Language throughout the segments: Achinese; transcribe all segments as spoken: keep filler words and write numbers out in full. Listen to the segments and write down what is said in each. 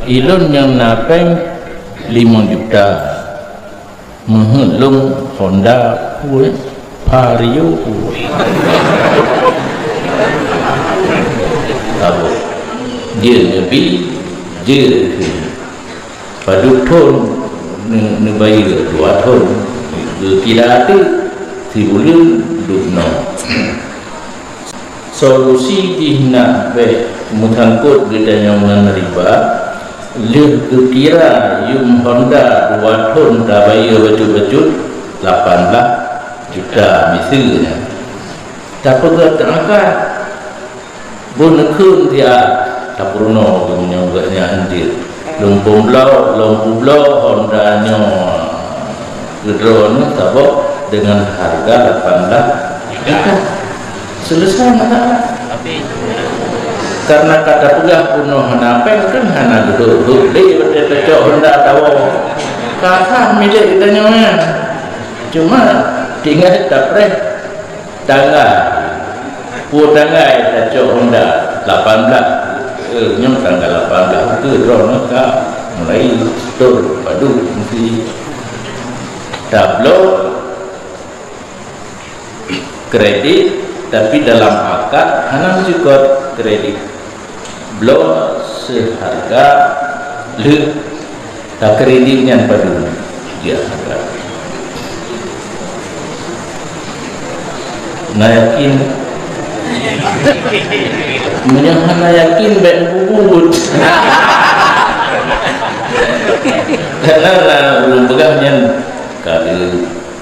Ilôn nyang na péng limong juta. Meuheuet lôn Honda pue, Vario pue. Saboh. Jeuet neubi, jeuet keu. Padub thon neu-, neubayeue? Dua thon. Geukira teuk sibuleuen dub noe. Solusi jih nak bék meusangkot geutanyoe ngon riba, lheueh geukira yum Honda dua thon tabayeue bacut-bacut lapan blaih juta miseue nyan. Tapeugah teuangkat, bôh neukheun siat, tapeurunoe geumeunyoe geuhnyan jeuet. Lôn peubloe, lôn peubloe Honda nyoe keudroe nyoe saboh deungon hareuga lapan blaih juta. Selesai masalah. Karena ka tapeugah bunoe hana péng, kan hana geudhôt-dhôt lé watèe tacok Honda tawoe. Ka sah milék geutanyoe nyan. Cuma tinggai tapreh tanggai. Peue tanggai tacok Honda lapan blaih, eh, nyoe tanggai lapan blaih, beutôi droeneuh ka mulai setor padub meusti tabloe kredit, tapi dalam akad hana meucukot kredit. Bloe seuharga lheueh takredit nyan padub jih hareuga. Na yakin? Meunyoe hana yakin, bèk neububuet. Karena na ureueng peugah nyan ka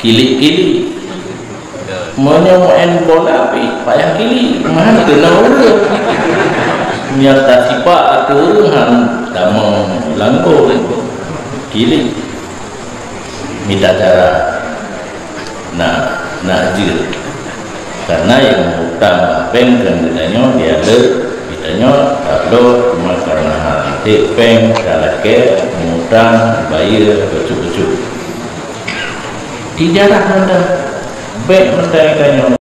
kilik-kilik. Meunyoe maén bola pih payah kilik, meuhan keunoe ureueng. Meunyoe tasipak ateueh ureueng, han tamong lam gol. Kilik. Mita cara. Nah, nak jeuet. Karena nyang utang péng keu geutanyoe, dia le geutanyoe tabloe, cuma karena han ték péng, talakèe mutang, bayeue bacut-bacut. Tijarah mantong. Bèk mantong tanyoe.